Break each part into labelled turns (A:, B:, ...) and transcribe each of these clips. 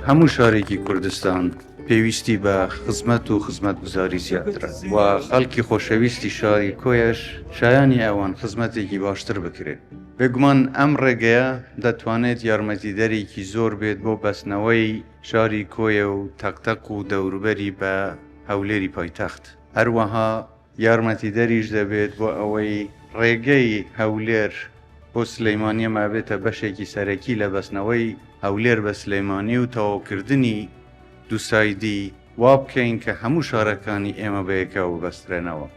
A: هەموو شارێکی کوردستان پێویستی بە خزمەت و خزمەتگوزاری زیاترە و خەڵکی خۆشەویستی شاری کۆیەش شایانی ئەوەن خزمەتێکی باشتر بکرێن. بێگومان ئەم ڕێگەیە دەتوانێت یارمەتیدەرێکی زۆر بێت بۆ بەستنەوەی شاری کۆیە و تەقتەق و دەوروبەری بە هەولێری پایتەخت. هەروەها یارمەتیدەریش دەبێت بۆ ئەوەی ڕێگەی هەولێر بۆ سلیمانیە مابێتە بەشێکی سەرەکی لە بەستنەوەی هەولێر بە سلیمانی و تەواوکردنی دووسایدی وا بکەین کە هەموو شارەکانی ئێمە بەیەکەوە ببەسترێنەوە.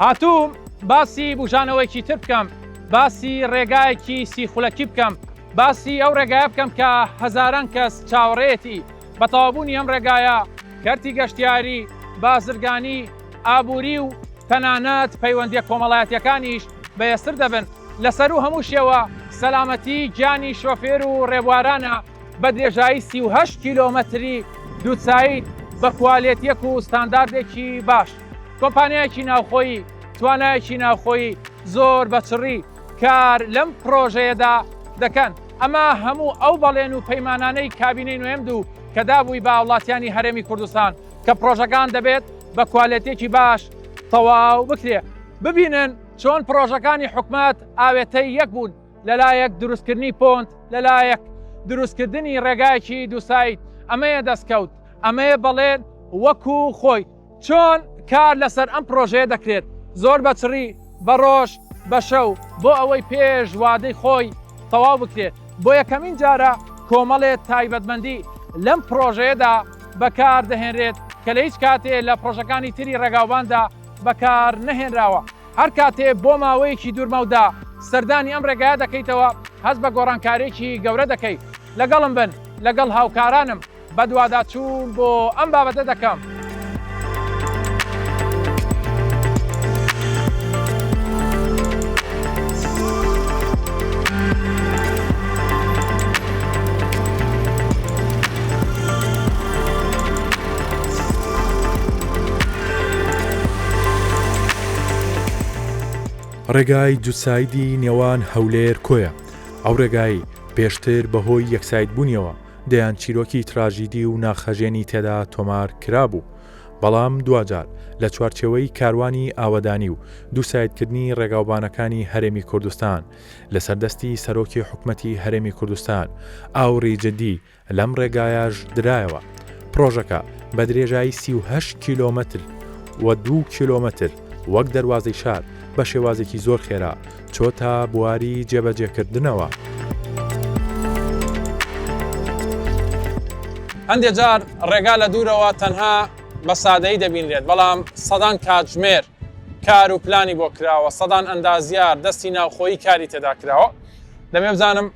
B: هاتووم باسی بژانەوەیکی تر بکەم باسی ڕێگایەکی سیخولەکی بکەم باسی ئەو ڕێگایە بکەم کە هەزاران کەس چاوەڕێیەتی بە تەواوبوونی ئەم ڕێگایە کەرتی گەشتیاری، بازرگانی، ئابووری و تەنانەت پەیوەندییە کۆمەڵایەتییەکانیش بەهێزتر دەبن. لە سەروو هەمووشیەوە سەلامەتی گیانی شۆفێر و ڕێبوارانە بە درێژایی 38 کیلۆمەتری دووساید بە کوالێتییەک و ستانداردێکی باش. کۆمپانیایەکی ناوخۆیی، توانایەکی ناوخۆیی زۆر بە چڕی کار لەم پڕۆژەیەدا دەکەن. ئەمە هەموو ئەو بەڵێن و پەیمانانەی کابینەی نۆیەم دوو کە دابووی بە هاوڵاتیانی هەرێمی کوردستان کە پڕۆژەکان دەبێت بە کوالێتیەکی باش تەواو بکرێ. ببینن چۆن پڕۆژەکانی حکومەت ئاوێتەی یەک بوون، لەلایەک دروستکردنی پۆند، لەلایەک دروستکردنی ڕێگایەکی دووساید. ئەمەیە دەستکەوت، ئەمەیە بەڵێن وەکو خۆی. چۆن کار لەسەر ئەم پڕۆژەیە دەکرێت؟ زۆر بە چڕی، بە ڕۆژ، بە شەو، بۆ ئەوەی پێش وادەی خۆی تەواو بکرێت. بۆ یەکەمین جارە کۆمەڵێ تایبەتمەندی لەم پڕۆژەیەدا بەکار دەهێنرێت کە لە هیچ کاتێ لە پڕۆژەکانی تری ڕێگاوباندا بەکار نەهێنراوە. هەر کاتێ بۆ ماوەیەکی دوورمەودا سەردانی ئەم ڕێگایە دەکەیتەوە، هەست بە گۆڕانکارییەکی گەورە دەکەی. لەگەڵم بن، لەگەڵ هاوکارانم. بەدواداچوون بۆ ئەم بابەتە دەکەم.
C: ڕێگای جوتسایدی نێوان هەولێر کۆیە ئەو ڕێگای پێشتر بەهۆی یەکسایدبوونیەوە دەیان چیرۆکی تراژیدی و ناخهەژێنی تێدا تۆمار کرابوو، بەڵام دواجار لە چوارچێوەی کاروانی ئاوەدانی و دووسایدکردنی ڕێگاوبانەکانی هەرێمی کوردستان لەسەر دەستی سەرۆکی حکومەتی هەرێمی کوردستان ئاوڕی جدی لەم ڕێگایەش درایەوە. پڕۆژەکە بە درێژایی 38 کیلۆمەتر و دوو کیلۆمەتر وەک دەروازەی شار بە شێوازێکی زۆر خێرا چۆتە بواری جێبەجێکردنەوە.
B: هەندێک جار ڕێگا لە دوورەوە تەنها بە سادەیی دەبینرێت، بەڵام سەدان کاتژمێر کار و پلانی بۆ کراوە، سەدان ئەندازیار دەستی ناوخۆیی کاری تێدا کراوە. دەمەوێت بزانم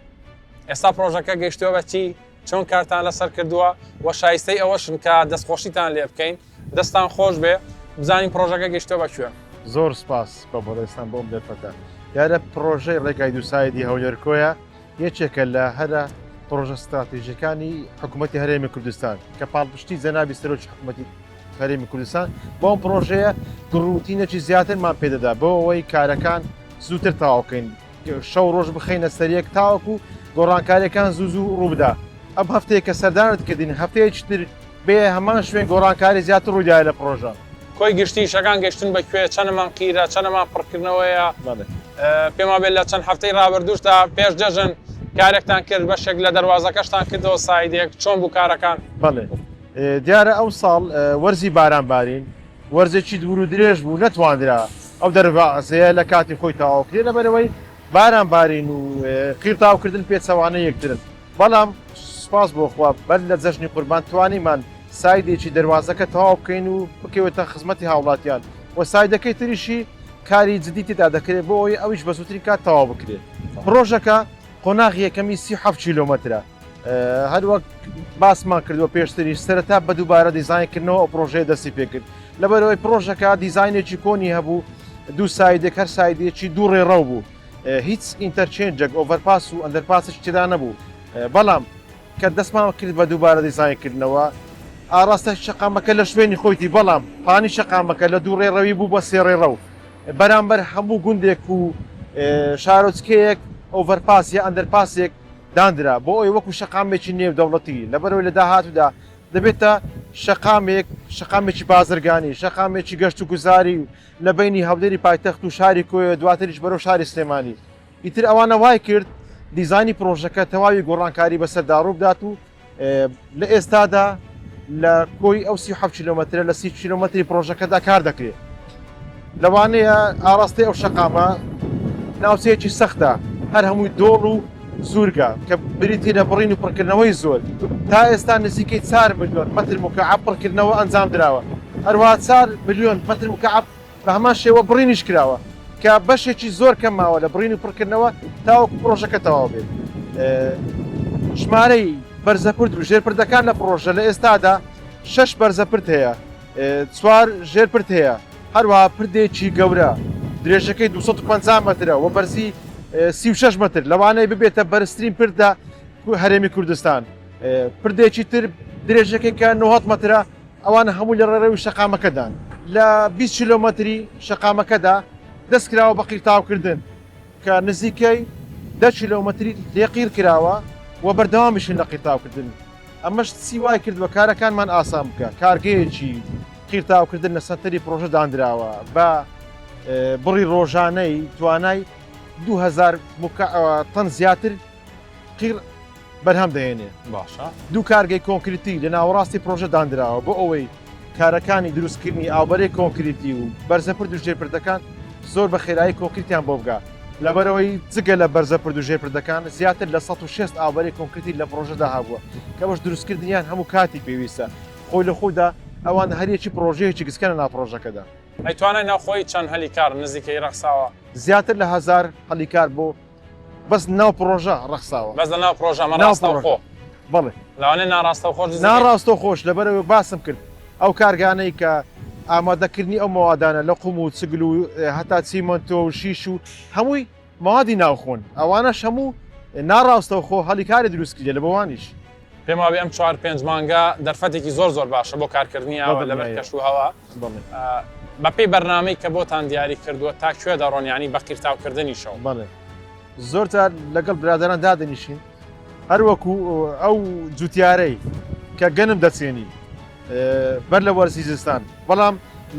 B: ئێستا پڕۆژەکە گەیشتووە بە چی، چۆن کارتان لەسەر کردووە و شایستەی ئەوەشن کە دەستخۆشیتان لێ بکەین. دەستان خۆش بێ بزانین پڕۆژەکە گەیشتووە بە کوێ.
D: زۆر سپاس بۆ بەڕێزتان بۆ ئەم دەرفەتە. دیارە پڕۆژەی ڕێگای دووسایدی هەولێر-کۆیە یەکێکە لە هەرە پڕۆژە ستراتیژیەکانی حکوومەتی هەرێمی کوردستان کە پاڵپشتی جەنابی سەرۆکی حکوومەتی هەرێمی کوردستان بۆ ئەم پڕۆژەیە گڕوتینێکی زیاترمان پێدەدا بۆ ئەوەی کارەکان زووتر تەواو بکەین شەو ڕۆژ بخەینە سەریەک تاوەکو گۆڕانکاریەکان زوو زوو ڕووبدا ئەم هەفتەیە کە سەردانت کردین هەفتەیەکی تر بێ هەمان شوێن گۆڕانکاری زیاتر ڕوویدایە لە پڕۆژە.
B: کۆی گشتی ئیشەکان گەشتن بە کوێ؟ چەنەمان قیرە؟ چەنەمان پڕکردنەوەیە؟ پێم وابێت لە چەند هەفتەی ڕابردووشدا پێش جەژن کارێکتان کرد، بەشێک لە دەروازەکەشتان کردەوە سایدێک، چۆن بوو کارەکان؟
D: بەڵێ دیارە ئەو ساڵ وەرزی باران بارین وەرزێکی دوور و درێژ بوو نەتواندرا ئەو دەروازەیە لە کاتی خۆی تەواو کرێ لەبەرئەوەی باران بارین و قیر تاوکردن پێچەوانەی یەکترن. بەڵام سوپاس بۆ خوا بەر لە جەژنی قوربان توانیمان سایدێکی دەروازەکە تەواو بکەین و بکەوێتە خزمەتی هاوڵاتیان و سایدەکەی تریشی کاری جدی تێدا دەکرێت بۆ ئەوەی ئەویش بە زووترین کات تەواو بکرێت. پڕۆژەکە قۆناغی یەکەمی 37 کیلۆمەترە هەروەک باسمان کردووە پێشتریش سەرەتا بە دووبارە دیزاینکردنەوە ئەو پڕۆژەیە دەستی پێکرد لەبەرئەوەی پڕۆژەکە دیزاینێکی کۆنی هەبوو دوو سایدێک هەر سایدێکی دوو ڕێڕەو بوو. هیچ interchange ێک، overpass و underpass ێکی تێدا نەبوو، بەڵام کە دەستمان کرد بە دووبارە دیزاینکردنەوە، ئاڕاستەی شەقامەکە لە شوێنی خۆیتی، بەڵام پانی شەقامەکە لە دوو ڕێڕەوی بوو بە سێ ڕێڕەو، بەرامبەر هەموو گوندێک و شارۆچکەیەک overpass یا underpass ێک داندرا بۆ ئەوەی وەکو شەقامێکی نێودەوڵەتی، لەبەرئەوەی لە داهاتوودا دەبێتە شەقامێک، شەقامێکی بازرگانی، شەقامێکی گەشتوگوزاری و لە بەینی هەولێری پایتەخت و شاری کۆیە دواتریش بەرەو شاری سلێمانی. ئیتر ئەوانە وای کرد دیزاینی پرۆژەکە تەواوی گۆڕانکاری بەسەردا ڕووبدات و لە ئێستادا لە کۆی ئەو 37 کیلۆمەترە لە 30 کیلۆمەتری پرۆژەکەدا کار دەکرێت. لەوانەیە ئاڕاستەی ئەو شەقامە ناوچەیەکی سەختە، هەر هەمووی دۆڵ و زورگە کە بریتی لە بڕین و پڕکردنەوەی زۆر. تا ئێستا نزیکەی چار ملیۆن مەتر موکەعەب پڕکردنەوە ئەنجامدراوە، هەروەها چار ملیۆن مەتر موکەعەب بە هەمان شێوە بڕینیش کراوە کە بەشێکی زۆر کەم ماوە لە بڕین و پڕکردنەوە تاوەکو پڕۆژەکە تەواو بێت. ژمارەی بەرزەپرد و ژێرپردەکان لە پڕۆژە لە ئێستادا شەش بەرزەپرد هەیە، چوار ژێرپرد هەیە، هەروەها پردێکی گەورە درێژەکەی 250 مەترە و بەرزی 36 مەتر لەوانەیە ببێتە بەرزترین پرد لە هەرێمی کوردستان. پردێکی تر درێژەکەی کە 90 مەترە، ئەوانە هەموو لە ڕێڕەوی شەقامەکەدان. لە 20 کیلۆمەتری شەقامەکەدا دەستکراوە بە قیرتاوکردن کە نزیکەی دە کیلۆمەتری لێ قیر کراوە و بەردەوامیشن لە قیرتاوکردن. ئەمەش چی وای کردووە کارەکانمان ئاسان بکە، کارگەیەکی قیرتاوکردن لە سەنتەری پڕۆژە داندراوە بە بڕی ڕۆژانەی توانای 2000 تەن زیاتر قیر بەرهەم دەهێنێ.
B: باشە.
D: دوو کارگەی کۆنکریتی لە ناوەڕاستی پڕۆژە داندراوە بۆ ئەوەی کارەکانی دروستکردنی ئاوبەرەی کۆنکریتی و بەرزەپرد و ژێرپردەکان زۆر بە خێرایی کۆنکریتیان بۆ بگا. لەبەرئەوەی جگە لە بەرزەپرد و ژێرپردەکان زیاتر لە 160 ئاوبەرەی کۆنکریتی لە پڕۆژەدا هەبووە کە ئەوەش دروستکردنیان هەموو کاتی پێویستە خۆی لە خۆیدا ئەوان هەریەکی پڕۆژەیەکی گسکەنە ناو پڕۆژەکەدا.
B: ئەی توانای ناوخۆیی چەند هەلی کار نزیکەی ڕەخساوە؟
D: زیاتر لە هەزار هەلی کار بۆ بەس ناو پڕۆژە ڕەخساوە.
B: بەس لە ناو پڕۆژە ئەمە ڕاستەوخۆ؟
D: بەڵێ.
B: لەوانەیە ناڕاستەوخۆش نزیکەی.
D: ناڕاستەوخۆش لەبەرئەوەی باسم کرد ئەو کارگانەی کە ئامادەکردنی ئەو مەوادانە لە قوم و چگل و هەتا چیمەنتۆ و شیش و هەمووی مەوادی ناوخۆن ئەوانەش هەموو ناڕاستەوخۆ هەلی کاری دروست کردیە لە بۆوانیش.
B: پێم وابێ ئەم چوار پێنج مانگە دەرفەتێکی زۆر زۆر باشە بۆ کارکردنی ئاوا لەبەر کەش و هەوا. بەپێی بەرنامەی کە بۆتان دیاری کردووە تا کوێ دەڕۆن یانی بە قیرتاوکردنیشەوە؟
D: بەڵێ زۆر جار لەگەڵ برادەران دادەنیشین هەروەکو ئەو جوتیارەی کە گەنم دەچێنی بەر لە وەرزی زستان بەڵام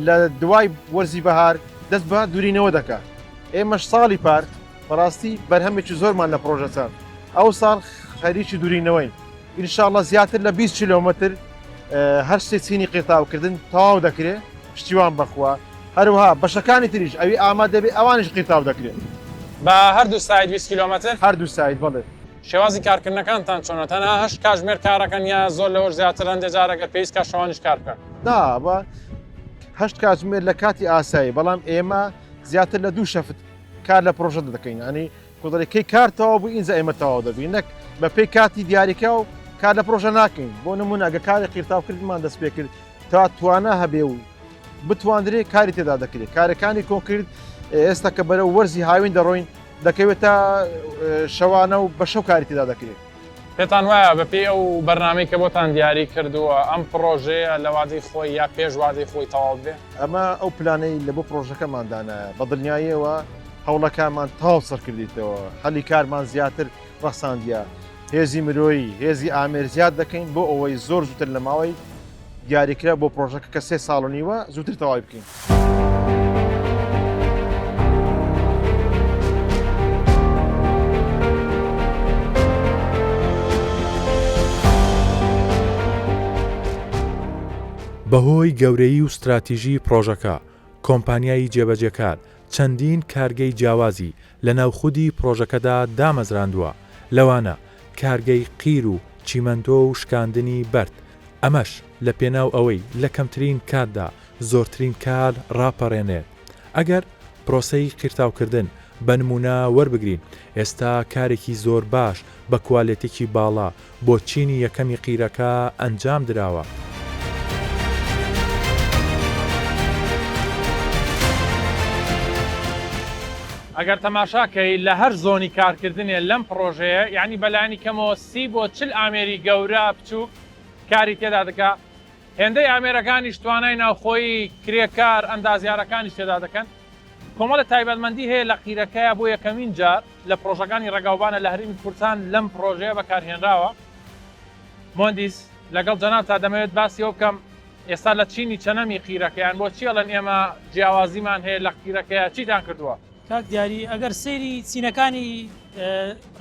D: لە دوای وەرزی بەهار دەست بە دوورینەوە دەکات ئێمەش ساڵی پار بەڕاستی بەرهەمێکی زۆرمان لە پرۆژە چاند ئەو ساڵ خەریکی دوورینەوەین ئینشاءاللە زیاتر لە 20 کیلۆمەتر هەر سێ چینی قیرتاوکردن تەواو دەکرێت پشتیوان بەخوا هەروەها بەشەکانی تریش ئەوی ئامادە بێ ئەوانیش قیرتاو دەکرێت.
B: بە هەردوو side 20 کیلۆمەتر؟
D: هەردوو side بەڵێ.
B: شێوازی کارکردنەکانتان چۆنە؟ تەنها هەشت کاژمێر کارەکەن یا زۆر لەوەش زیاتر هەندێ جار ئەگەر پێویست کا شەوانیش کار بکەن؟
D: نا بە هەشت کاتژمێر لە کاتی ئاسایی بەڵام ئێمە زیاتر لە دوو shift کار لە پرۆژە دەکەین ینی کۆدەڵێ کەی کار تەواو بوو ئینجا ئێمە تەواو دەبین نەک بە پێی کاتی دیاریکراو کار لە پرۆژە ناکەین بۆ نمونە ئەگە کاری قیرتاوکردنمان دەست پێ کرد تا توانا هەبێ و بتواندرێ کاری تێدا دەکرێت کارەکانی کۆنکریت ئێستا کە بەرەو وەرزی هاوین دەڕۆین دەکەوێتە شەوانە و بە شەو کاری تێدا دەکرێت.
B: پێتان وایە بەپێی ئەو بەرنامەی کە بۆتان دیاری کردووە ئەم پڕۆژەیە لە وادەی خۆی یا پێش وادەی خۆی تەواو بێ؟
D: ئەمە ئەو پلانەی لە بۆ پڕۆژەکەمان دانایە، بە دڵنیاییەوە هەوڵەکانمان تەواو سڕکردیتەوە، هەلی کارمان زیاتر ڕەخساندیە، هێزی مرۆیی، هێزی ئامێر زیاد دەکەین بۆ ئەوەی زۆر زووتر لە ماوەی دیاریکراو بۆ پڕۆژەکە کە سێ ساڵ و نیوە زووتر تەواوی بکەین.
C: بەهۆی گەورەیی و ستراتیژی پڕۆژەکە، کۆمپانیای جێبەجێکار چەندین کارگەی جیاوازی لە ناوخودی پڕۆژەکەدا دامەزراندووە، لەوانە کارگەی قیر و چیمەنتۆ و شکاندنی بەرد، ئەمەش لە پێناو ئەوەی لە کەمترین کاتدا زۆرترین کار ڕاپەڕێنرێت. ئەگەر پرۆسەی قیرتاوکردن بە نموونە وەربگرین، ئێستا کارێکی زۆر باش بە کوالێتیی باڵا بۆ چینی یەکەمی قیرەکە ئەنجام دراوە.
B: ئەگەر تەماشا کەی لە هەر زۆنی کارکردنێ لەم پڕۆژەیە یانی بەلایەنی کەمەوە 30 بۆ 40 ئامێری گەورە بچووک کاری تێدا دەکا هێندەی ئامێرەکانیش توانای ناوخۆیی کرێکار ئەندازیارەکانیش تێدا دەکەن کۆمەڵە تایبەتمەندی هەیە لە قیرەکەیا بۆ یەکەمین جار لە پڕۆژەکانی ڕێگاوبانە لە هەرێمی کوردستان لەم پڕۆژەیە بەکارهێنراوە مهندس لەگەڵ جەنابتا دەمەوێت باسی ئەوە بکەم ئێستا لە چینی چەنەمی قیرەکەیان بۆ چی ئەڵێن ئێمە جیاوازیمان هەیە لە قیرەکەیا چیتان کردووە؟
E: کاک دیاری ئەگەر سەیری چینەکانی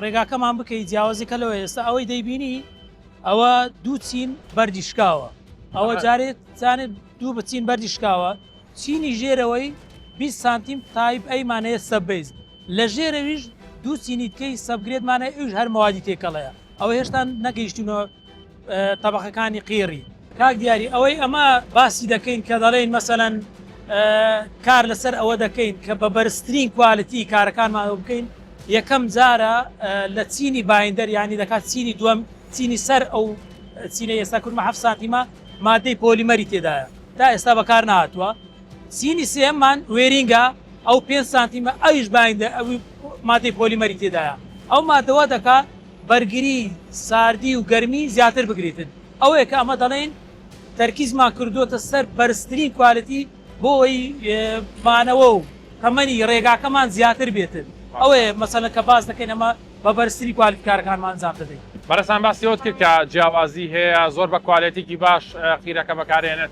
E: ڕێگاکەمان بکەی جیاوازیکە لەوەیە ئێستا ئەوەی دەیبینی ئەوە دوو چین بەردی شکاوە ئەوە جارێت زانێت دوو بچین بەردی شکاوە چینی ژێرەوەی 20 سانتیم type A مان هەیە sub-base لە ژێرەویش دوو چینی تکەی subgrade مان هەیە ئەویش هەر مەوادی تێکەڵەیە ئەوە هێشتا نەگەیشتوونە تەبەقەکانی قیڕی. کاک دیاری ئەوەی ئەمە باسی دەکەین کە دەڵێین مەسەلەن کار لەسەر ئەوە دەکەین کە بە بەرزترین quality کارەکانمان بکەین یەکەم جارە لە چینی binder یانی دەکات چینی دووەم چینی سەر ئەو چینە ئێستا کورمە هەفت سانتیمە مادەی پۆلیمەری تێدایە تا ئێستا بەکار نهاتووە چینی سێمان wearing ە ئەو پێ سانتیمە ئەویش binder ئەوی مادەی پۆلیمەری تێدایە ئەو مادەوە دەکات بەرگری ساردی و گەرمی زیاتر بگریتن ئەوەیە کە ئەمە دەڵێین تەرکیزمان کردووەتە سەر بەرزترین quality بۆ ئەوەی مانەوە و تەمەنی ڕێگاکەمان زیاتر بێتن ئەوەیە مەسەلەن کە باس دەکەین ئەمە بە بەرزترین quality کارەکانمان ئەنجام دەدەین.
B: بەڕێزتان باسی ئەوەت کرد کە جیاوازی هەیە زۆر بە کوالێتیکی باش قیرەکە بەکارێنن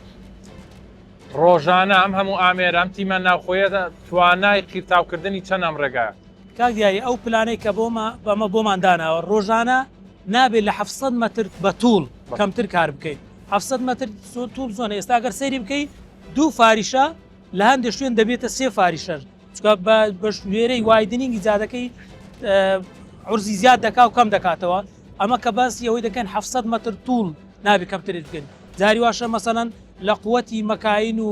B: ڕۆژانە ئەم هەموو ئامێرە ئەم تیمە ناوخۆیە توانای قیرتاوکردنی چەند ئەم ڕێگایە؟
E: کاک دیاری ئەو پلانەی کە بۆمە بەمە بۆمان داناوە ڕۆژانە نابێت لە 700 مەتر بە توڵ کەمتر کار بکەین 700 مەتر توڵ زۆنە ئێستا گەر سەیری بکەی دوو فاریشە لە هەندێک شوێن دەبێتە سێ فاریشەش چکە بە شوێرەی widening ی جادەکەی عرزی زیاد دەکا و کەم دەکاتەوە ئەمە کە باسی ئەوەی دەکەن 700 مەتر توڵ نابێت کەمترت بکەین جاری واشە مەسەلەن لە قوتی مەکاین و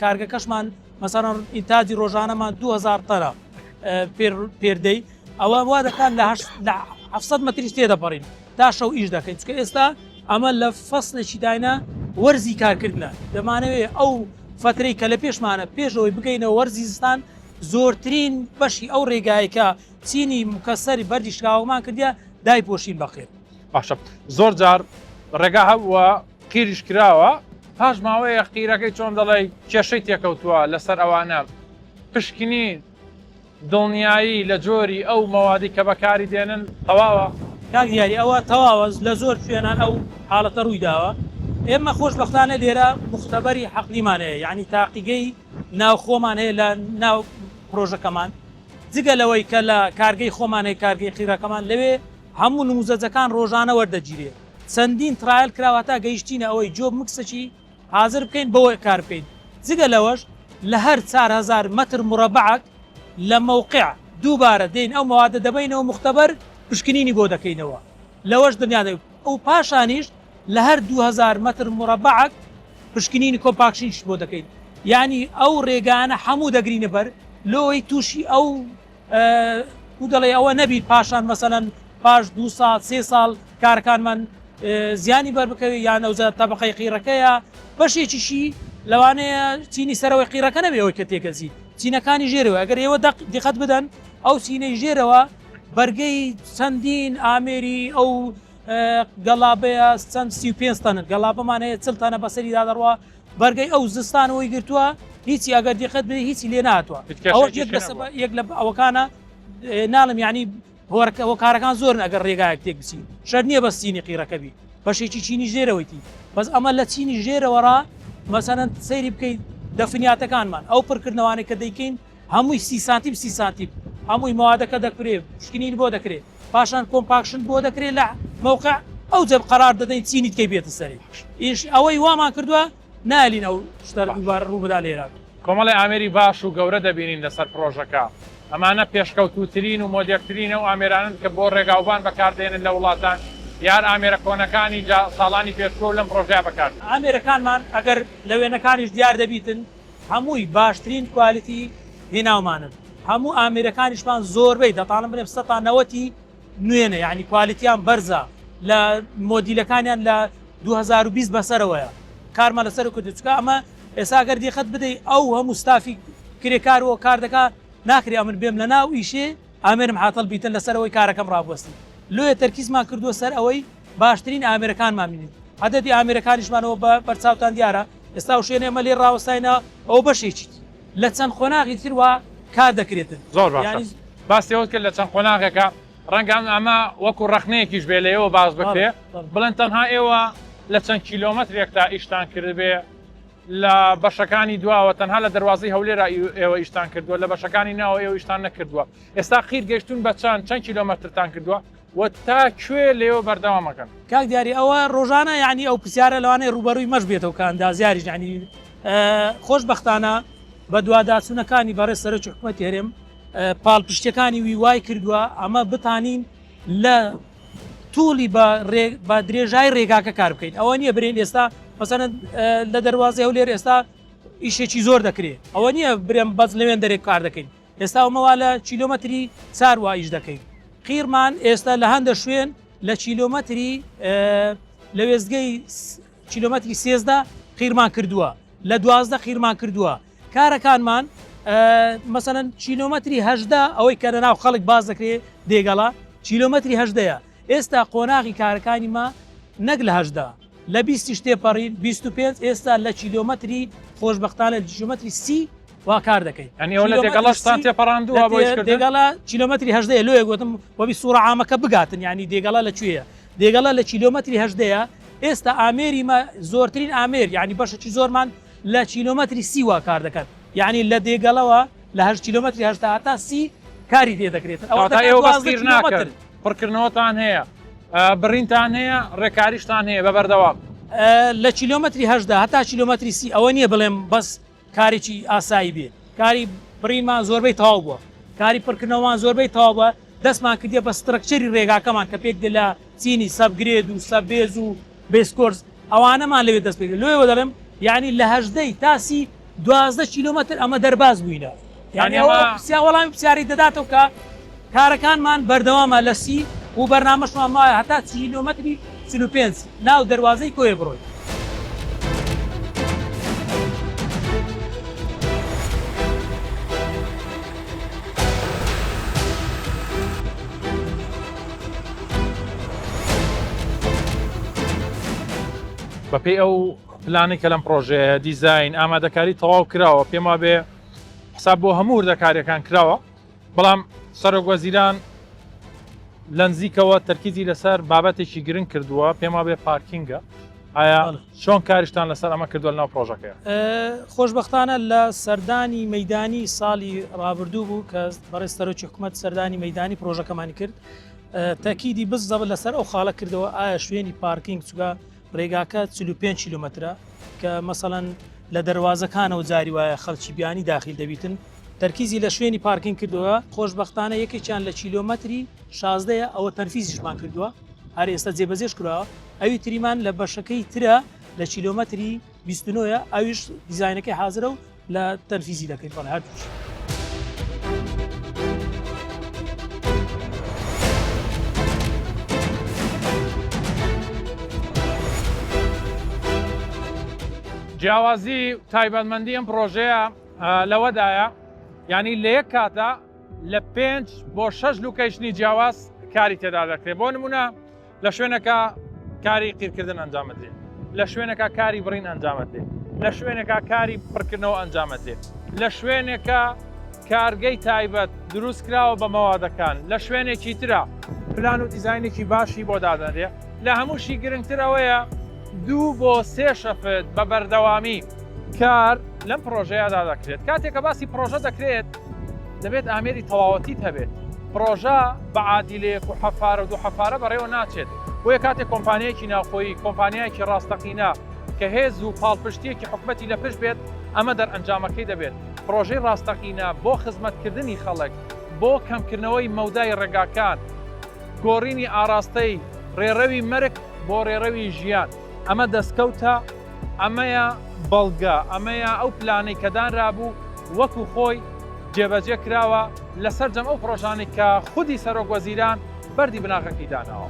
E: کارگەکەشمان مەسەلەن ئینتاجی ڕۆژانەمان 2000 تەنە per day ئەوە وا دەکات لە 700 مەتریش تێدەپەڕین تا شەو ئیش دەکەین چکە ئێستا ئەمە لە فەسلێکی داینا وەرزی کارکردە دەمانەوێت ئەو فترەی کە لە پێشمانە پێشەوەی بگەینەوە وەرزی زستان زۆرترین بەشی ئەو ڕێگایکە چینی مکەسەری بەردی شکاوەمان کردە دایپۆشین بەخێر
B: باشە زۆر جار ڕێگا هەبووە قیریش کراوە پاش ماوەیە قیرەکەی چۆن دەڵێی کێشەی تێکەوتووە لەسەر ئەوانە پشکنین دڵنیایی لە جۆری ئەو مەوادی کە بەکاری دێنن تەواوە؟
E: کاک دیاری ئەوە تەواوە لە زۆر شوێنان ئەو حاڵەتە ڕووی داوە ئێمە خۆشبەختانە لێرە مختبەری حەقلیمان هەیە یعنی تاقیگەی ناوخۆمان هەیە لە ناو پرۆژەکەمان جگە لەوەی کە لە کارگەی خۆمان هەیە کارگەی قیرەکەمان لەوێ هەموو نموزەجەکان ڕۆژانە وەردەگیرێ چەندین trial کراوە هەتا گەیشتینە ئەوەی job mix ەکی حازر بکەین بەوە کار بکەین جگە لەوەش لە هەر 4000 مەتر مڕەبعەک لە مەوقع دووبارە دێین ئەو مەوادە دەبەینەوە مختبەر پشکنینی بۆ دەکەینەوە لەوەش دنیا دەبین و پاشانیش لە هەر 2000 مەتر مڕەبعەک پشکنینی compaction یش بۆ دەکەین یعنی ئەو ڕێگانە هەموو دەگرینە بەر لۆی تووشی ئەو و دەڵێ ئەوە نەبیت پاشان مەسەلەن پاش دوو ساڵ سێ ساڵ کارەکانمان زیانی بەر بکەوێت یان ئەوجا تەبقەی قیڕەکەیە بەشێکیشی لەوانەیە چینی سەرەوەی قیڕەکە نەبێ ئەوەی کە تێکەزی چینەکانی ژێرەوە ئەگەر ئێوە دیقەت بدەن ئەو چینەی ژێرەوە بەرگەی چەندین ئامێری ئەو گەڵابەیە چەند 35 تەنن گەڵابەمان هەیە چل تەنە بەسەریدا دەڕوا بەرگەی ئەو زستانەوەی گرتووە هیچی ئەگەر دیقەت بدەی هیچی لێ نهاتووە ئەوە یەک لە یەک لە ئەوەکانە ناڵم یعنی هۆرەکە هۆکارەکان زۆرن ئەگەر ڕێگایەک تێک بچی شەر نییە بەس چینی قیڕەکە بی بەشێکی چینی ژێرەوەیتی بەس ئەمە لە چینی ژێرەوە ڕا مەسەلەن سەیری بکەیت دەفنیاتەکانمان ئەو پڕکردنەوانەی کە دەیکەین هەمووی سی سانتیم سی سانتیم هەمووی مەوادەکە دەکرێ پشکنین بۆ دەکرێ پاشان compaction بۆ دەکرێت لە مەوقع ئەو جەب قەرار دەدەین چینی تکەی بێتە سەری ئیش ئەوەی وامان کردووە نالین ئەو شتە دووبارە ڕوو بدا لێرە.
B: کۆمەڵێ ئامێری باش و گەورە دەبینین لەسەر پڕۆژەکە، ئەمانە پێشکەوتووترین و مۆدێرترین ئەو ئامێرانەن کە بۆ ڕێگاوبان بەکاردێنن لە وڵاتان، یار ئامێرە کۆنەکانی جا ساڵانی پێشووە و لەم پڕۆژەیە بەکاردێن.
E: ئامێرەکانمان ئەگەر لە وێنەکانیش دیار دەبیتن هەمووی باشترین quality هێناومانن هەموو ئامێرەکانیشمان زۆربەی دەتانم بڵێم سەتا نەوەتی نوێنە یعنی quality یان بەرزە لە مۆدیلەکانیان لە 2020 بەسەرەوەیە کارمان لەسەر کردو چکە ئەمە ئێستا گەر دیقەت بدەی ئەو هەموو ستافی کرێکارەوە کار دەکا. ناکرێ ئەمن بێم لە ناو ئیشێ ئامێرم عاتڵ بیتن لەسەر ئەوەی کارەکەم ڕابوەستی لۆیە تەرکیزمان کردووە سەر ئەوەی باشترین ئامێرەکانمان بینین عەدەدی ئامێرەکانیشمانەوە بە بەرچاوتان دیارە ئێستا ئەو شوێنە ئێمە لێ ڕاوەستاینە ئەوە بەشێکی لە چەند قۆناغی تر وا کار دەکرێتن
B: زۆر باشە
E: یانی
B: باسی ئەوەت کرد لە چەند قۆناغێکە ڕەنگە ئەم ئەمە وەکو ڕەخنەیەکیش بێ لە ئێوە باس بکرێ بڵێن تەنها ئێوە لە چەند کیلۆمەترێکتا ئیشتان کردبێ لە بەشەکانی دواوە تەنها لە دەروازەی هەولێرا ئێوە ئیشتان کردووە لە بەشەکانی ناوە ئێوە ئیشتان نەکردووە ئێستا قیر گەیشتوون بە چەند چەند کیلۆمەترتان کردووە و تا کوێ لێوە بەردەوامەکەن؟
E: کاک دیاری ئەوە ڕۆژانە یعنی ئەو پرسیارە لەوانەیە ڕووبەڕووی مەش بێتەوە کە ئەندازیاریش یعنی خۆشبەختانە بەدواداچوونەکانی بەڕێز سەرۆکی حکوومەتی هەرێم پاڵپشتیەکانی وی وای کردووە ئەمە بتانین لە توڵی بە بە درێژای ڕێگاکە کار بکەین ئەوە نییە برێن ئێستا مەسەلەن لە دەروازەی هەولێر ئێستا ئیشێکی زۆر دەکرێت ئەوە نییە برێم بەس لەوێن دەرێک کار دەکەین ئێستا ئەومەوا لە کیلۆمەتری چار وا ئیش دەکەین قیرمان ئێستا لە هەندە شوێن لە کیلۆمەتری لە وێستگەی کیلۆمەتری 13 قیرمان کردووە لە 12 قیرمان کردووە کارەکانمان مەسەلەن کیلۆمەتری 18 ئەوەی کە لەناو خەڵک باز دەکرێت دێگەڵە کیلۆمەتری هەژدەیە ئێستا قۆناغی کارەکانی ما نەک لە هەژدە لە بیستیش تێپەڕین 25 ئێستا لە کیلۆمەتری خۆشبەختانە لە کیلۆمەتری سی وا کار دەکەین
B: یعنی ئەوە لە دێگەڵەشتان تێپەڕاندووە بۆ ئیشکردن؟
E: دێگەڵە کیلۆمەتری هەژدەیە لۆیە گوتم وەبی سوڕە عامەکە بگاتن یعنی دێگەڵە لە کوێیە دێگەڵە لە کیلۆمەتری هەژدەیە ئێستا ئامێری مە زۆرترین ئامێر یعنی بەشێکی زۆرمان لە کیلۆمەتری سی وا کار دەکەن یعنی لە دێگەڵەوە لە هەشت کیلۆمەتری هەشتا هەتا سی کاری لێ دەکرێت
B: ئەوە ئێوە بەس قیر ناکەن پڕکردنەوەتان هەیە بڕینتان هەیە ڕێکاریشتان هەیە بە بەردەوام.
E: لە کیلۆمەتری هەشدا هەتا کیلۆمەتری سی ئەوە نییە بڵێم بەس کارێکی ئاسایی بێ کاری بڕینمان زۆربەی تەواو بووە کاری پڕکردنەوەمان زۆربەی تەواو بووە دەستمان کردیە بە structure ی ڕێگاکەمان کە پێک دێ لە چینی subgrade و subbase و base course ئەوانەمان لەوێ دەست پێکرد لۆیەوە دەڵێم یعنی لە هەژدەی تا سی 12 کیلۆمەتر ئەمە دەرباز بووینە یعنی ئەوە پرسیار وەڵامی پرسیاری دەداتەوە کە کارەکانمان بەردەوامە لە سی و بەرنامەشمان مایە هەتا کیلۆمەتری 45 ناو دەروازەی کۆیە بڕۆین.
B: بەپێی ئەو پلانەی کە لەم پڕۆژەیە دیزاین ئامادەکاری تەواو کراوە پێم وابێ حساب بۆ هەموو وردەکاریەکان کراوە بەڵام سەرۆک وەزیران لەنزیکەوە تەرکیزی لەسەر بابەتێکی گرنگ کردووە پێم وابێ پارکینگە ئایا چۆن کاریشتان لەسەر ئەمە کردووە لەناو پڕۆژەکەیە؟
E: خۆشبەختانە لە سەردانی مەیدانی ساڵی ڕابردوو بوو کە بەڕێز سەرۆکی حکومەت سەردانی مەیدانی پڕۆژەکەمانی کرد تەکیدی بزەبت لەسەر ئەو خاڵە کردەوە ئایا شوێنی پارکینگ چوگە ڕێگاکە 45 کیلومترە کە مەسەڵەن لە دەروازەکانەوە جاری وایە خەڵکی بیانی داخیل دەبیتن تەرکیزی لە شوێنی پارکینگ کردەوە خۆشبەختانە یەکێکیان لە کیلۆمەتری شازدەیە ئەوە تەنفیزیشمان کردووە هەر ئێستا جێبەجێش کراوە ئەوی تریمان لە بەشەکەی ترە لە کیلۆمەتری 29 ە ئەویش دیزاینەکەی حازرە و لە تەنفیزی دەکەین بەڵێ هەردووکی.
B: جیاوازی و تایبەتمەندی ئەم پڕۆژەیە لەوەدایە یعنی لە یەک کاتە لە پێنج بۆ شەش location ی جیاواز کاری تێدا دەکرێت بۆ نمونە لە شوێنەکە کاری قیرکردن ئەنجامەدرێت لە شوێنەکە کاری بڕین ئەنجامەدرێت لە شوێنێکا کاری پڕکردنەوە ئەنجامەدرێت لە شوێنێکە کارگەی تایبەت دروست کراوە بە مەوادەکان لە شوێنێکی ترە پلان و دیزاینێکی باشی بۆ دادەنرێ لە هەمووشی گرنگتر ئەوەیە دوو بۆ سێ shift بە بەردەوامی کار لەم پڕۆژەیەدا دەکرێت کاتێک کە باسی پڕۆژە دەکرێت دەبێت ئامێری تەواوەتیت هەبێت پڕۆژە بە عادیلەیەک و حەفارە و دوو حەفارە بەڕێوە ناچێت بۆیە کاتێک کۆمپانیایەکی ناوخۆیی کۆمپانیایەکی ڕاستەقینە کە هێز و پاڵپشتییەکی حکومەتی لە پشت بێت ئەمە دەرئەنجامەکەی دەبێت پڕۆژەی ڕاستەقینە بۆ خزمەتکردنی خەڵک بۆ کەمکردنەوەی مەودای ڕێگاکان گۆڕینی ئاڕاستەی ڕێڕەوی مەرگ بۆ ڕێڕەوی ژیان ئەمە دەستکەوتە ئەمەیە بەڵگە، ئەمەیە ئەو پلانەی کە دانرابوو وەکو خۆی جێبەجێ کراوە لە سەرجەم ئەو پڕۆژانەی کە خودی سەرۆک وەزیران بەردی بناغەکەی داناوە.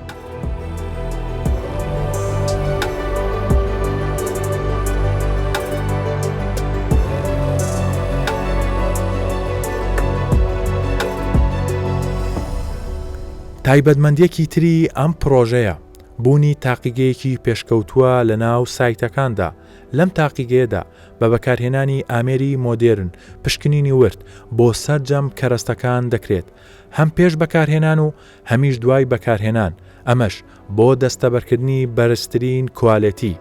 C: تایبەتمەندییەکی تری ئەم پڕۆژەیە، بوونی تاقیگەیەکی پێشکەوتووە لە ناو سایتەکاندا، لەم تاقیگەیەدا بە بەکارهێنانی ئامێری مۆدێرن پشکنینی ورد بۆ سەرجەم کەرەستەکان دەکرێت، هەم پێش بەکارهێنان و هەمیش دوای بەکارهێنان، ئەمەش بۆ دەستەبەرکردنی بەرزترین کوالێتی.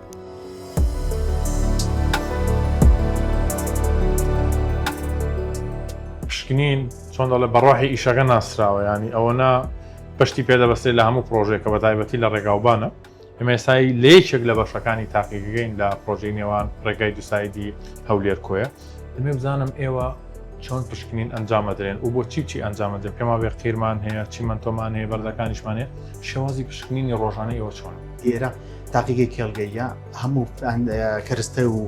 F: پشکنین چۆن دەڵێ بە ڕۆحی ئیشەکە ناسراوە ینی ئەوەنە پشتی پێدەبەستێت لە هەموو پرۆژێکە بە تایبەتی لە ڕێگاوبانە ئێمە ئێستای لە یەکێک لە بەشەکانی تاقیگەکەین لە پرۆژەی نێوان ڕێگای دووسایدی هەولێر کۆیە دەمێ بزانم ئێوە چۆن پشکنین ئەنجامەدرێن و بۆ چی چی ئەنجامەدرێن پێما بێ قیرمان هەیە چیمەنتۆمان هەیە بەردەکانیشمان هەیە شێوازی پشکنینی ڕۆژانە ئێوە چۆن
G: لێرە تاقیگەی کێڵگەیە هەموو کەرستە و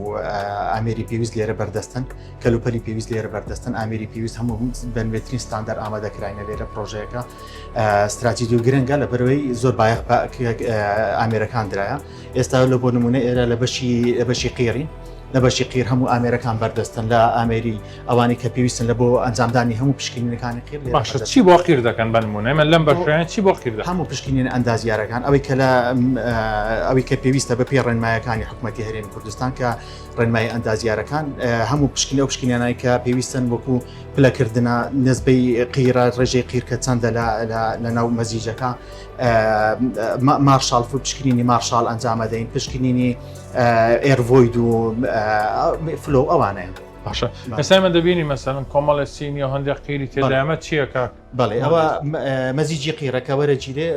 G: ئامێری پێویست لێرە بەردەستن کەلوپەلی پێویست لێرە بەردەستن ئامێری پێویست هەموو بەنوێترین ستاندەر ئامادەکراینە لێرە پرۆژەیەەکە ستراتیجی و گرنگە لە بەرەوەی زۆر بایەخ بە ئامێرەکان درایە ئێستا لە بۆ نمونە ئێرە لە بەشی لە بەشی قیڕین لە بەشی قیر هەموو ئامێرەکان بەردەستن لە ئامێری ئەوانەی کە پێویستن لە بۆ ئەنجامدانی هەموو پشکنینەکانی قیر
F: باشە چی بۆ قیر دەکەن بە نمونە ئێمە لەم بەشیان چی بۆ قیر دەکەن
G: هەموو پشکنین ئەندازیارەکان ئەوەی کە لە ئەوەی کە پێویستە بە پێی ڕێنمایەکانی حکوومەتی هەرێمی کوردستان کە ڕێنمایی ئەندازیارەکان هەموو پشکنین ئەو پشکنینانەی کە پێویستن وەکو پلەکردنە نسبەی قیرە ڕێژەی قیر کە چەندە لە ناو مەزیجەکە مارشال پشکنینی مارشال ئەنجامەدەین پشکنینی air void و flow ئەوانەیە.
F: باشە ئێستا من دەبینی مەسەلەن کۆمەڵێ سینی و هەندێک قیری تێدایمە چییە کاک؟
G: بەڵێ ئەوە مەزیجی قیرەکە وەرەگیرێ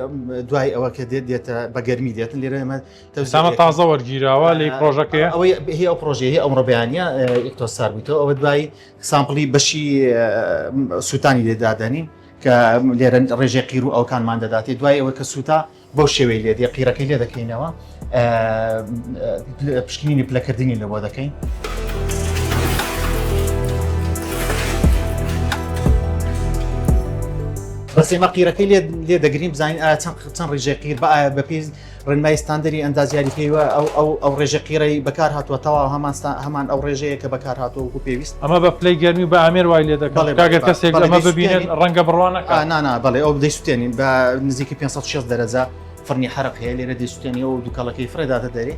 G: دوای ئەوە کە دێت دێتە بە گەرمی دێتن لێرە ئێمە
F: تەسامە تازە وەرگیراوە لی پرۆژەکەی
G: ئەوەی هی ئەو پرۆژەیە ئەمڕۆ بەیانە یەکتۆ سار بوویتەوە ئەوە دوای sample ی بەشی سووتانی لێدادەنین کە لێرە ڕێژەی قیر و ئەوکانمان دەداتێ دوای ئەوە کە سووتا بەو شێوەی لێ دێ قیرەکەی لێ دەکەینەوە پشکنینی پلەکردنی لە بۆ دەکەین. بەس ئێمە قیرەکەی لێ لێ دەگرین بزانین ئایا چەند چەند ڕێژەی قیر بە ئایا بەپێی ڕێنمایی ستاندەری ئەندازیاری پێیوە ئەو ئەو ئەو ڕێژە قیرەی بەکار هاتووە تەواو هەمان هەمان ئەو ڕێژەیە کە بەکار هاتووە وەکو پێویست.
F: ئەمە بە پلەی گەرمی و بە ئامێر وای لێ دەکەن کە گەر کەسێک ئەمە ببینێت ڕەنگە بڕوا نەکات.
G: نا نا بەڵێ ئەو دەیسوتێنین بە نزیکی 560 دەرەجە فڕنی حەرق هەیە لێرە دەیسوتێنی ئەو دووکەڵەکەی فڕێداتە دەرێ.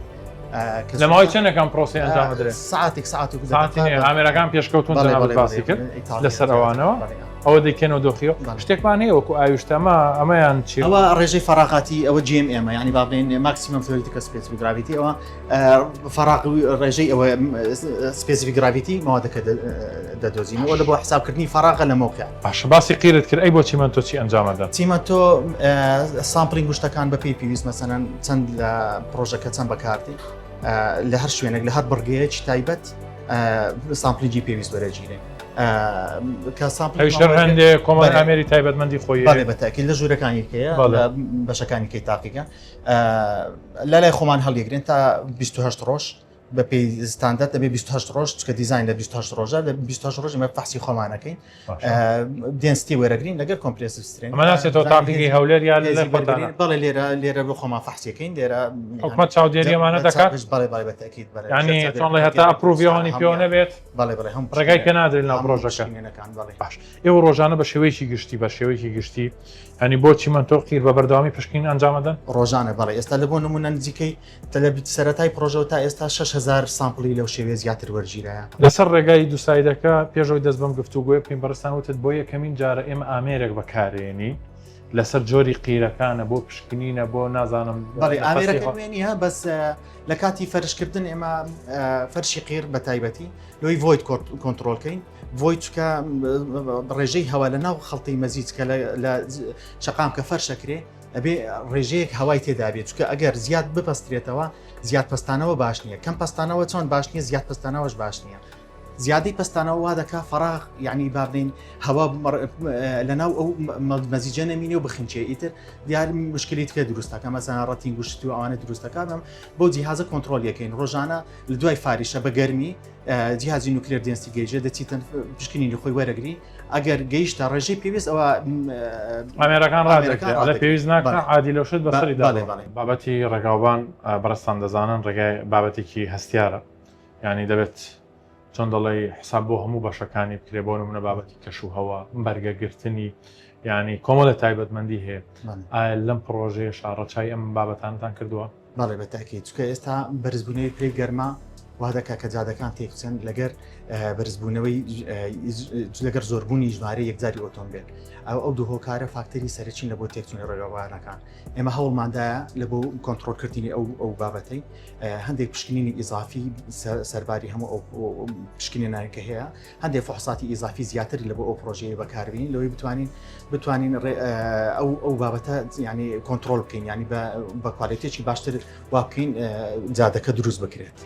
F: لە ماوەی چەندێک ئەم پرۆسەی ئەنجام بدرێت؟
G: ساعتێک ساعتێک
F: ساعتی نییە ئامێرەکان پێشکەوتون جەنابت باسی کرد لەسەر ئەوانەوە. ئەوە دەیکەنەوە دۆخیەوە شتێکمان هەیە وەکو ئاویشتەمە ئەمەیان چی
G: ئەوە ڕێژەی فەراغاتی ئەوە GMM ە ینی با بڵێن maximum theoretical specific gravity ئەوە فەراغ ڕێژەی ئەوە specific gravity مەوادەکە دەدۆزینەوە لە بۆ حسابکردنی فەراغە لە مەوقع
F: باشە باسی قیرت کرد ئەی بۆ چیمەنتۆ چی ئەنجامەدەن
G: چیمەنتۆ sampling گوشتەکان بەپێی پێویست مەسەلەن چەند لە پرۆژەکە چەند بەکاردی لە هەر شوێنێک لە هەر بڕگەیەکی تایبەت sampling ی پێویست وەرەگیرێ
F: کە sample هەندێ کۆمەڵ ئامێری تایبەتمەندی خۆی
G: بەڵێ بەتاکی لە ژوورەکانی کەیە بەشەکانی کەی تاقیگە لە لای خۆمان هەڵیگرن تا 28 ڕۆژ بە پێی ستاندەر دەبێ 28 ڕۆژ چکە دیزین لە 28 ڕۆژە لە 28 ڕۆژ ئمە فەحسی خۆمانەکەین density وەرەگرین لەگەر compressive
F: strength ئەمە ناچێتەوە تاقیگەی هەولێر یا لە خۆتانە؟
G: بەڵێ لێرە لێرە بۆ خۆمان فەحسیەکەین لێرە
F: حکومەت چاودێریەمانە دەکات
G: بەڵێ بەڵێ بە تەئکید
F: بەڵێ یعنی چۆن ڵێ هەتا approve ی ئەوانی پێوە نەبێت
G: بەڵێ بەڵێ هەم
F: ڕێگای پێ نادرێت لەناو پرۆژەکە باش ئێوە ڕۆژانە بە شێوەیەکی گشتی بە شێوەیەکی گشتی هەنی بۆ چیمەنتۆ قیر بە بەردەوامی پشکنین ئەنجامەدەن
G: ڕۆژانە بەڵێ ئێستا لە بۆ نمونە نزیکەی لە سەرەتای پرۆژەوە تا ئێستا 6000 sample ی لەو شێوەیە زیاتر وەرگیرایە.
F: لەسەر ڕێگای دووسایدەکە پێش ئەوەی دەست بەم گفتوگۆیە بکەین بەڕێزتان وتت بۆ یەکەمین جارە ئێمە ئامێرێک بەکارێنین لەسەر جۆری قیرەکانە بۆ پشکنینە بۆ نازانم
G: بەڵێ ئامێرەکە نوێ نییە بەس لە کاتی فەرشکردن ئێمە فەرشی قیر بە تایبەتی لۆی void کۆنترۆڵکەین void چکە ڕێژەی هەوا لە ناو خەڵتی مەزیج کە لە شەقام کە فەرشەکرێ ئەبێ ڕێژەیەک هەوای تێدا بێت چونکە ئەگەر زیاد بپەسترێتەوە زیاد پەستانەوە باش نییە کەم پەستانەوە چۆن باش نییە زیاد پەستانەوەش باش نییە زیادی پەستانەوە وا دەکا فراغ یعنی با بڵێین هەوا لە ناو ئەو مەزیجە نەمینێ و بخنچێ ئیتر دیار مشکلی تکە دروستەکە مەسەن ڕەتین گوشت و ئەوانە دروستەکە بەم بۆ جیهازە کۆنترۆل یەکەین ڕۆژانە لە دوای فاریشە بە گەرمی جیهازی nuclear density gauge ە دەچیتن پشکنینی خۆی وەرەگری ئەگەر گەیشتە ڕێژەی پێویست ئەوە
F: ئامێرەکان ڕادەکرێت پێویست ناکە عادی لەو شت بەسەری بابەتی ڕێگاوبان بەڕێزتان دەزانن ڕێگای بابەتێکی هەستیارە ینی دەبێت چۆن دەڵێی حساب بۆ هەموو بەشەکانی بکرێ بۆ نمونە بابەتی کەش و هەوا بەرگەگرتنی. یعنی کۆمەڵە تایبەتمەندی هەیە ئایا لەم پڕۆژەیەشا ڕەچای ئەم بابەتانتان کردووە؟
G: بەڵێ بە تاکید چونکە ئێستا بەرزبوونەوەی پلەی گەرما وا دەکات کە جادەکان تێکچن لەگەر بەرزبوونەوەی لەگەر زۆربوونی ژمارە یەکجاری ئۆتۆمبیل ئەو ئەو دوو هۆکارە فاکتەری سەرەکین لە بۆ تێکچوونی ڕێگاوبانەکان ئێمە هەوڵماندایە لە بۆ کۆنتترۆلکردنی ئەو ئەو بابەتەی هەندێک پشکنینی ئیزافی سەرباری هەموو ئەو پشکنینانە کە هەیە هەندێک فحوساتی ئیزافی زیاتر لە بۆ ئەو پرۆژەیە بەکاربینین لەوەی بتوانین بتوانین ئەو ئەو بابەتە ینی کۆنتترۆل بکەین ینی بە quality ێکی باشتر وا بکەین جادەکە دروست بکرێت.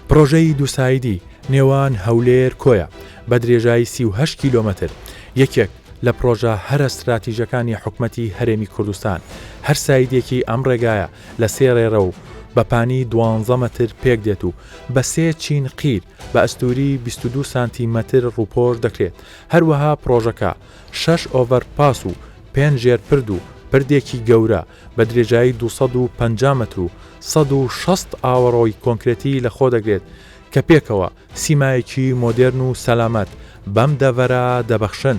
C: پڕۆژەی دووسایدی نێوان هەولێر کۆیە بە درێژایی 38 کیلۆمەتر یەکێک لە پڕۆژە هەرە ستراتیژەکانی حکومەتی هەرێمی کوردستان هەر side ێکی ئەم ڕێگایە لە سێ ڕێڕەو بە پانی دوانزە مەتر پێکدێت و بە سێ چین قیر بە ئەستووری 22 سانتی مەتر ڕووپۆش دەکرێت، هەروەها پڕۆژەکە شەش overpass و پێنج ژێر پرد و پردێکی گەورە بە درێژایی 250 مەتر و 160 ئاوەڕۆی کۆنکرێتی لەخۆدەگرێت کە پێکەوە سیمایەکی مۆدێرن و سەلامەت بەم دەڤەرە دەبەخشن.